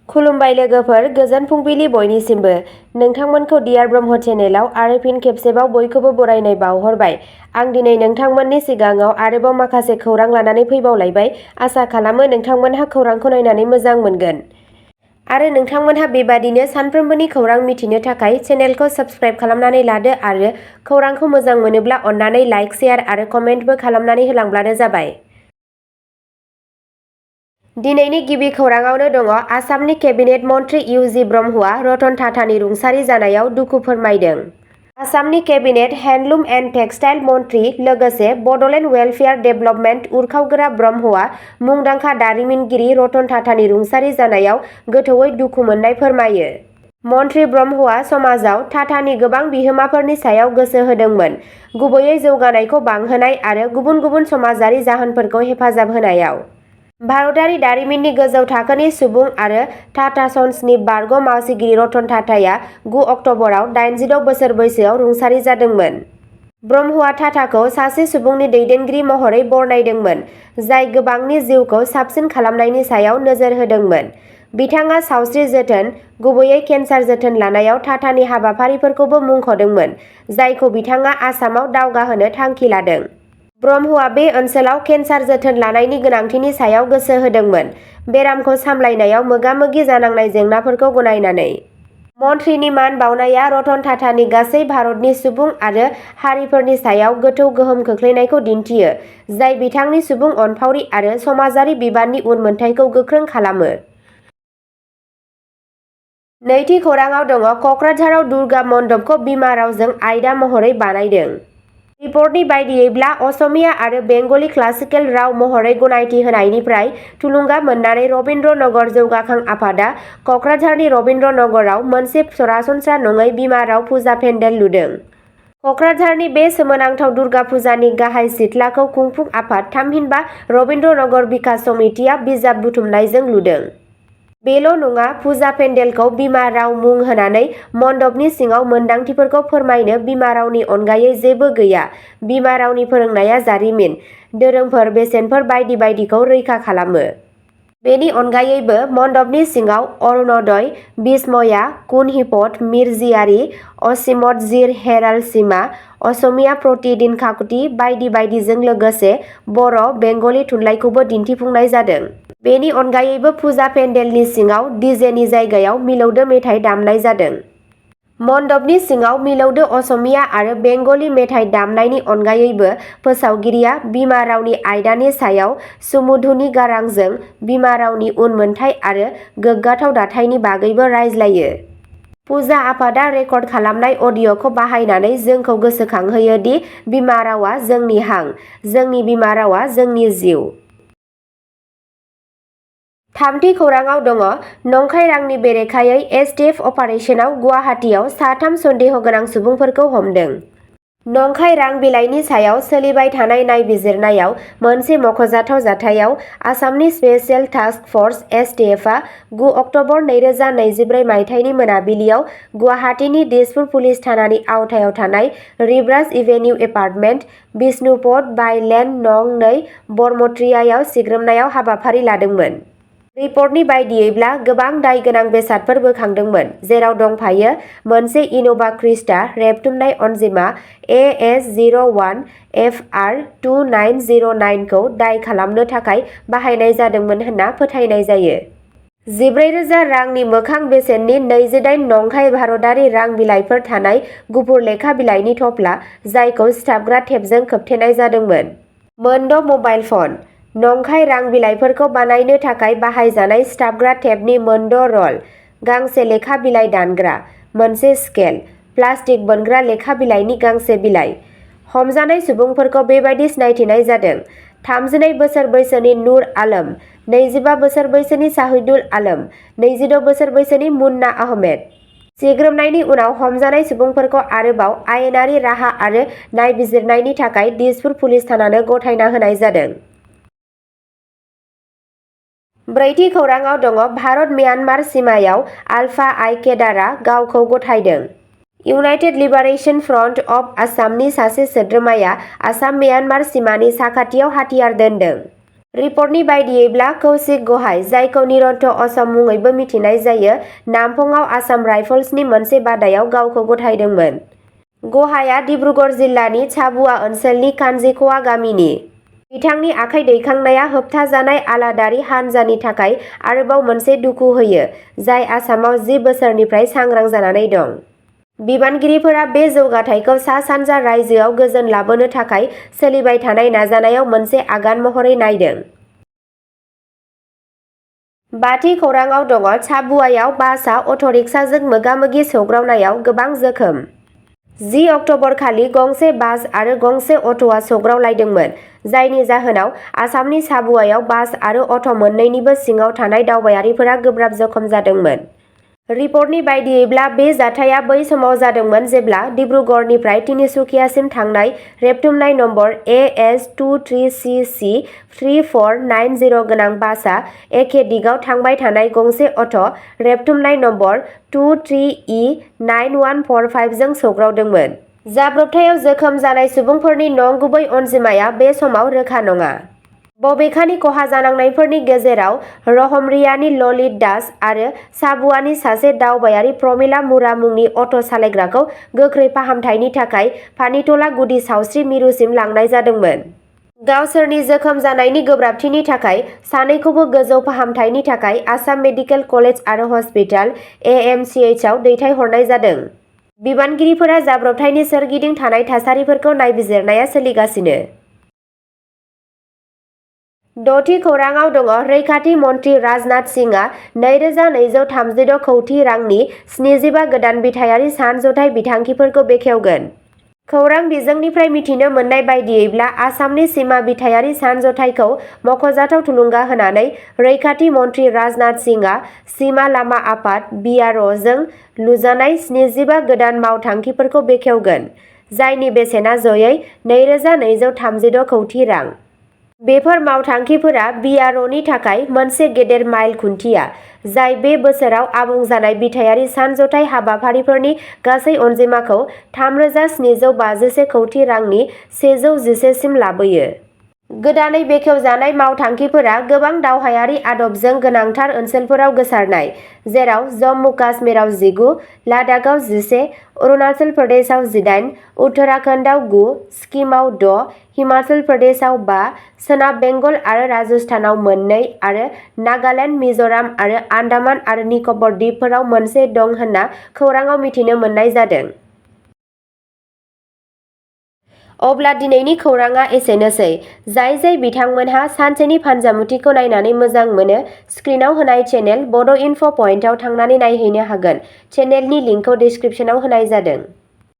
खुलुमबाय लोगोफोर, गोजोन फुंबिलि बयनिसिमबो। नोंथांमोनखौ डियार ब्रह्म चेनेलाव आरो फिन खेबसेबाव बयखौबो बरायनाय बावहरबाय। आं दिनै नोंथांमोननि सिगाङाव आरोबाव माखासे खौरां लानानै फैबावलायबाय। आसा खालामो नोंथांमोनहा खौरांखौ नायनानै मोजां मोनगोन। आरो नोंथांमोनहा बेबादिनो सानफ्रोमबोनि खौरां मिथिनो थाखाय चेनेलखौ साबस्क्राइब खालामनानै लादो आरो खौरांखौ मोजां मोनोब्ला अन्नानै लाइक, शेयार आरो कमेन्टबो खालामनानै होलांब्लानो जाबाय। दिनैनि गिबि खौराङावनो दङ आसामनि केबिनेट मन्त्रि इउ ब्रह्मआ रतन टाटानि रुंसारि जानायाव दुखु फोरमायदों। आसामनि केबिनेट हेन्डलुम एन्ड टेक्सटाइल मन्त्रि लोगोसे बडलेण्ड वेलफेयार डेभेलपमेन्ट उरखावग्रा ब्रह्मआ मुंदांखा दारिमिनगिरि रतन टाटानि रुंसारि जानायाव गोथौयै दुखु मोननाय फोरमायो। मन्त्रि ब्रह्मआ समाजाव टाटानि गोबां बिहोमाफोरनि सायाव गोसो होदोंमोन, गुबैयै जौगानायखौ बांहोनाय आरो गुबुन गुबुन समाजारि जाहोनफोरखौ हेफाजाब होनायाव। भारतारि दारिमिननि गोजौ थाखोनि सुबुं आरो टाटा सन्सनि बारग' मावथिगिरि रतन टाटाया 9 अक्टबराव 86 बोसोर बैसोआव रुंसारि जादोंमोन। ब्रह्मआ टाटाखौ सासे सुबुंनि दैदेनगिरि महरै बरनायदोंमोन, जाय गोबांनि जिउखौ साबसिन खालामनायनि सायाव नोजोर होदोंमोन। बिथाङा सावस्रि जोथोन, गुबैयै केन्सार जोथोन लानायाव टाटानि हाबाफारिफोरखौबो मुंख'दोंमोन, जायखौ बिथाङा आसामाव दावगाहोनो थांखि लादों। ब्रह्मआ बे ओनसोलाव केन्सार जोथोन लानायनि गोनांथिनि सायाव गोसो होदोंमोन, बेरामखौ सामलायनायाव मोगा-मोगि जानांनाय जेंनाफोरखौ गनायनानै। मन्थ्रिनि मान बावनाया रतन टाटानि गासै भारतनि सुबुं आरो हारिफोरनि सायाव गोथौ गोहोम खोख्लैनायखौ दिन्थियो, जाय बिथांनि सुबुं अनफावरि आरो समाजारि बिबाननि उनमोनथायखौ गोख्रों खालामो। नैथि खौराङाव दङ क'क्राझाराव दुर्गा मन्दपखौ बिमा रावजों आयदा महरै बानायदों। रिपर्टनि बायदियैब्ला असमिया आरो बेंगली क्लासिकेल राव महरै गनायथि होनायनिफ्राय थुलुंगा मोननानै रबीन्द्र नगर जौगाखां आफादा क'क्राझारनि रबीन्द्र नगराव मोनसे सरासनस्रा नङै बिमा राव फुजा पेन्डेल लुदों। क'क्राझारनि बे सोमोनांथाव दुर्गा फुजानि गाहाय सिथ्लाखौ खुंफुं आफाद थामहिनबा रबीन्द्र नगर बिकास समितिआ बिजाब बुथुमनायजों लुदों। बेल' नङा, फुजा पेन्डेलखौ बिमा राव मुं होनानै मन्दपनि सिङाव मोनदांथिफोरखौ फोरमायनो बिमा रावनि अनगायै जेबो गैया। बिमा रावनि फोरोंनाया जारिमिन, दोरोंफोर, बेसेनफोर बायदि बायदिखौ रैखा खालामो। बेनि अनगायैबो मन्दपनि सिङाव अरुण'दय, बिस्मया, कुनहिपत, मिर्जियारि, असीमत जिर हेराल्ड सिमा, असमिया प्रतिदिन काकुति बायदि बायदिजों लोगोसे बर', बेंगली थुनलाइखौबो दिन्थिफुंनाय जादों। बेनि अनगायैबो फुजा पेन्डेलनि सिङाव डिजेनि जायगायाव मिलौदो मेथाइ दामनाय जादों। मन्दपनि सिङाव मिलौदो असमिया आरो बेंगली मेथाइ दामनायनि अनगायैबो फोसावगिरिया बिमा रावनि आयदानि सायाव सुमधुनि गारांजों बिमा रावनि उनमोनथाइ आरो गोग्गाथाव दाथायनि बागैबो रायज्लायो। फुजा आफादा रेकर्ड खालामनाय अडिअ'खौ बाहायनानै जोंखौ गोसोखांहोयो दि बिमा रावा जोंनि हां, जोंनि बिमा रावा जोंनि जिउ। थामथि खौराङाव दङ नंखाय रांनि बेरेखायै एसटिएफ अपारेसनाव गुवाहाटीआव 3 सन्देह गोनां सुबुंफोरखौ हमदों। नंखाय रां बिलाइनि सायाव सोलिबाय थानाय नायबिजिरनायाव मोनसे मख'जाथाव जाथायाव आसामनि स्पेशेल टास्क फर्स एसटिएफआ 9 अक्टबर 2024 मायथाइनि मोनाबिलियाव गुवाहाटीनि दिसपुर पुलिस थानानि आवथायाव थानाय रिब्रास एभेनिउ एपार्टमेन्ट, बिष्णुपद बाय लेन नं 2 बरमत्रियायाव सिग्रोमनायाव हाबाफारि लादोंमोन। रिपर्टनि बायदियैब्ला गोबां दाय गोनां बेसादफोर बोखांदोंमोन, जेराव दंफायो मोनसे इन'भा क्रिस्टा रेबथुमनाय अनजिमा AS01 FR 2909 खौ दाय खालामनो थाखाय बाहायनाय जादोंमोन होनना फोथायनाय जायो। 14,000 रांनि मोखां बेसेननि 28 नंखाय भारतारि रां बिलाइफोर थानाय गुफुर लेखा बिलाइनि थफ्ला, जायखौ सिथाबग्रा टेपजों खोबथेनाय जादोंमोन। मोनद' मबाइल फन। नंखाय रां बिलाइफोरखौ बानायनो थाखाय बाहायजानाय सिथाबग्रा टेपनि मोनद' रल, गांसे लेखा बिलाइ दानग्रा, मोनसे स्केल, प्लास्टिक बोनग्रा लेखा बिलाइनि गांसे बिलाइ। हमजानाय सुबुंफोरखौ बेबायदि सिनायथिनाय जादों: 32 बोसोर बैसोनि नूर आलम, 25 बोसोर बैसोनि शाहिदुल आलम, 26 बोसोर बैसोनि मुन्ना आहमेद। सिग्रोमनायनि उनाव हमजानाय सुबुंफोरखौ आरोबाव आयेनारि राहा आरो नायबिजिरनायनि थाखाय दिसपुर पुलिस थानानो गथायना होनाय जादों। ब्रैथि खौराङाव दङ भारत-म्यानमार सिमायाव आलफा आइ केडारआ गावखौ गथायदों। इउनाइटेड लिबारेशन फ्रन्ट अफ आसामनि सासे सोद्रोमाया आसाम-म्यानमार सिमानि साखाथियाव हाथियार दोनदों। रिपर्टनि बायदियैब्ला कौशिक गहाय, जायखौ निरन्त असम मुङैबो मिथिनाय जायो, नामपंआव आसाम राइफल्सनि मोनसे बादायाव गावखौ गथायदोंमोन। गहाया डिब्रुगड़ जिल्लानि चाबुआ ओनसोलनि कान्जिख'वा गामिनि। बिथांनि आखाइ दैखांनाया होबथाजानाय आलादारि हानजानि थाखाय आरोबाव मोनसे दुखु होयो, जाय आसामाव 10 बोसोरनिफ्राय सांग्रां जानानै दं। बिबानगिरिफोरा बे जौगाथायखौ सा-सानजा रायजोआव गोजोन लाबोनो थाखाय सोलिबाय थानाय नाजानायाव मोनसे आगान महरै नायदों। बाथि खौराङाव दङ चाबुआयाव बासआ अट'रिक्साजों मोगा-मोगि सौग्रावनायाव गोबां जोखोम। 10 अक्ट'बर खालि गंसे बास आरो गंसे अट'आ सौग्रावलायदोंमोन, जायनि जाहोनाव आसामनि चाबुआयाव बास आरो अट' मोन्नैनिबो सिङाव थानाय दावबायारिफोरा गोब्राब जखम जादोंमोन। रिपर्टनि बायदियैब्ला बे जाथाया बै समाव जादोंमोन जेब्ला डिब्रुगड़निफ्राय तिनिसुकियासिम थांनाय रेबथुमनाय नम्बर AS23CC 3490 गोनां बासआ एखे दिगाव थांबाय थानाय गंसे अट' रेबथुमनाय नम्बर 23E9145 जों सौग्रावदोंमोन। जाब्रबथायाव जोखोम जानाय सुबुंफोरनि नंगुबै अनजिमाया बे समाव रोखा नङा। बबेखानि खहा जानांनायफोरनि गेजेराव रहमरियानि ललित दास आरो चाबुआनि सासे दावबायारि प्रमिला मुरा मुंनि अट' सालायग्राखौ गोख्रै फाहामथायनि थाखाय पानितला गुदि सावस्रि मिरुसिम लांनाय जादोंमोन। गावसोरनि जोखोम जानायनि गोब्राबथिनि थाखाय सानैखौबो गोजौ फाहामथायनि थाखाय आसाम मेडिकेल कलेज आरो हस्पिटाल AMCHआव दैथायहरनाय जादों। बिबानगिरिफोरा जाब्रबथायनि सोरगिदिं थानाय थासारिफोरखौ नायबिजिरनाया सोलिगासिनो। द'थि खौराङाव दङ रैखाथि मन्थ्रि राजनाथ सिंहआ 2236 कौटि रांनि 75 गोदान बिथायारि सानज'थाय बिथांखिफोरखौ बेखेवगोन। खौरां बिजोंनिफ्राय मिथिनो मोननाय बायदियैब्ला आसामनि सिमा बिथायारि सानज'थायखौ मख'जाथाव थुलुंगा होनानै रैखाथि मन्थ्रि राजनाथ सिंहआ सिमा लामा आफाद BROजों लुजानाय 75 गोदान मावथांखिफोरखौ बेखेवगोन, जायनि बेसेना जयै 2236 कौटि रां। बेफोर मावथांखिफोरा BROनि थाखाय मोनसे गेदेर माइल खुन्थिया, जाय बे बोसोराव आबुं जानाय बिथायारि सानज'थाय हाबाफारिफोरनि गासै अनजिमाखौ 3751 कौटि रांनि 111 सिम लाबोयो। गोदानै बेखेवजानाय मावथांखिफोरा गोबां दावहायारि आदबजों गोनांथार ओनसोलफोराव गोसारनाय, जेराव जम्मु काश्मीराव 19, लादाखआव 11, अरुणाचल प्रदेशआव 18, उत्तराखन्डआव 9, सिक्किमाव 6, हिमाचल प्रदेशआव 5, सोनाब बेंगल आरो राजस्थानाव 2 आरो नागालेन्ड, मिज'राम आरो आन्डामान आरो निकबर द्वीपफोराव मोनसे दं होनना खौरांआव मिथिनो मोननाय जादों। अब्ला दिनैनि खौरांआ एसेनोसै। जाय बिथांमोनहा सानसेनि फानजामुथिखौ नायनानै मोजां मोनो, स्क्रिनाव होनाय चेनेल बड' इनफ' पइन्टआव थांनानै नायहैनो हागोन। चेनेलनि लिंकखौ डिस्क्रिप्शनाव होनाय जादों।